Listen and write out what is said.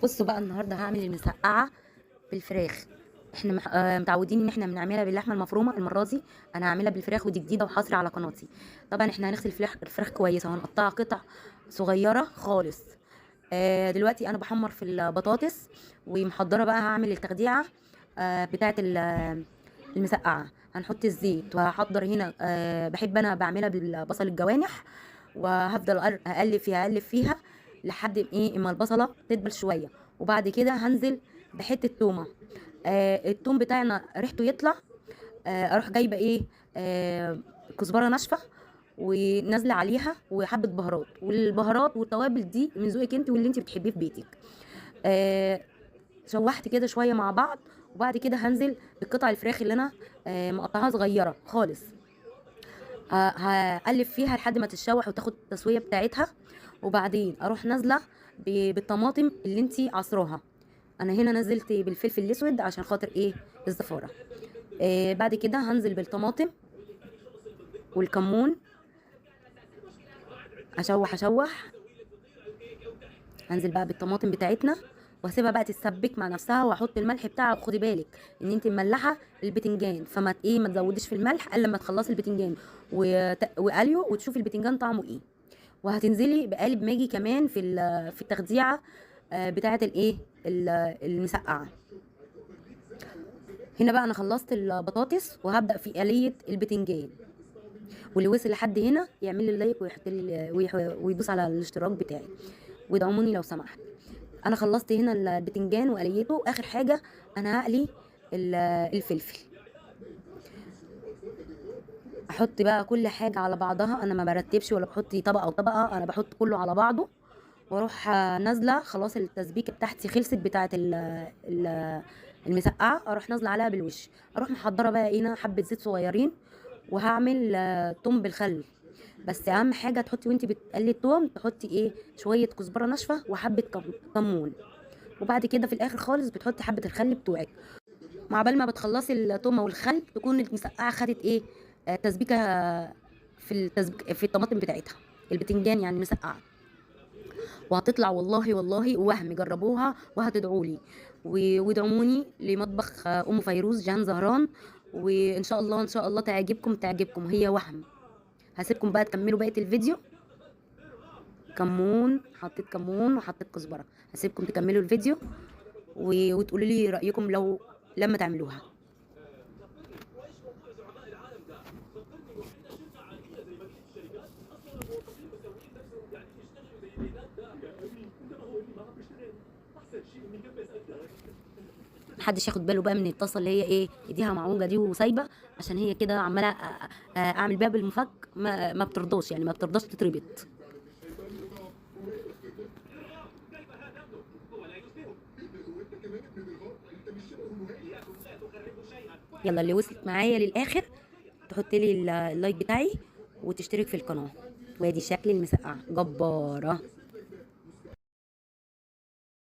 بصوا بقى النهارده هعمل المسقعه بالفراخ. احنا متعودين ان احنا بنعملها باللحمه المفرومه، المرة دي انا هعملها بالفراخ، ودي جديدة وحصري على قناتي. طبعا احنا هنغسل الفراخ كويس وهنقطعها قطع صغيرة خالص. دلوقتي انا بحمر في البطاطس ومحضره بقى، هعمل التخديعه بتاعه المسقعه. هنحط الزيت وهحضر هنا، بحب انا بعملها بالبصل الجوانح، وهفضل اقلب فيها اقلب فيها لحد ايه اما البصله تدبل شوية، وبعد كده هنزل بحته تومة. التوم بتاعنا ريحته يطلع. اروح جايبه ايه، كزبره ناشفة ونازلة عليها وحبه بهارات، والبهارات والتوابل دي من ذوقك انت واللي انت بتحبيه في بيتك. شوحت كده شوية مع بعض، وبعد كده هنزل بقطع الفراخ اللي انا مقطعاها صغيرة خالص. هقلب فيها لحد ما تتشوح وتاخد التسوية بتاعتها، وبعدين اروح نازله بالطماطم اللي انتي عصراها. انا هنا نزلت بالفلفل الاسود عشان خاطر ايه الزفاره. بعد كده هنزل بالطماطم والكمون، اشوح اشوح. هنزل بقى بالطماطم بتاعتنا واسيبها بقى تتسبك مع نفسها، واحط الملح بتاعها. وخدي بالك ان انت مملحه البتنجان، فما ايه ما تزوديش في الملح الا لما تخلصي البتنجان وقليه وتشوفي البتنجان طعمه ايه. وهتنزلي بقالب ماجي كمان في التخديعه بتاعه الايه المسقعه. هنا بقى انا خلصت البطاطس وهبدا في قليه البتنجان. واللي وصل لحد هنا يعمل لي لايك ويحط لي ويدوس على الاشتراك بتاعي ويدعموني لو سمحت. انا خلصت هنا البتنجان وقليته. اخر حاجة انا هقلي الفلفل. احط بقى كل حاجة على بعضها، انا ما برتبش ولا بحط طبقه وطبقه، انا بحط كله على بعضه واروح نازله. خلاص التسبيكه بتاعتي خلصت بتاعه المسقعه، اروح نازله عليها بالوش. اروح محضرة بقى هنا حبه زيت صغيرين، وهعمل توم بالخل. بس اهم حاجة تحطي وانتي بتقلي التوم تحطي ايه شوية كزبره ناشفة وحبه كمون، وبعد كده في الاخر خالص بتحطي حبه الخل بتوعك. مع بال ما بتخلصي التومه والخل تكون المسقعه خدت ايه تسبيكه في التسبيك في الطماطم بتاعتها البتنجان، يعني مسقعه. وهتطلع والله والله وهم، جربوها وهتدعوا لي وادعموني لمطبخ ام فيروز جان زهران، وان شاء الله ان شاء الله تعجبكم تعجبكم، هي وهم. هسيبكم بقى تكملوا بقية الفيديو. كمون، حطيت كمون وحطيت كزبره. هسيبكم تكملوا الفيديو وتقولوا لي رايكم لو لما تعملوها. محدش ياخد باله بقى من الطاسه اللي هي ايه ايديها معوجة دي وسايبه، عشان هي كده عماله اعمل بيها بالمفك ما بترضاش، يعني ما بترضاش تتربط. يلا اللي وصلت معايا للاخر تحط لي اللايك بتاعي وتشترك في القناة. وادي شكل المسقعه جبارة.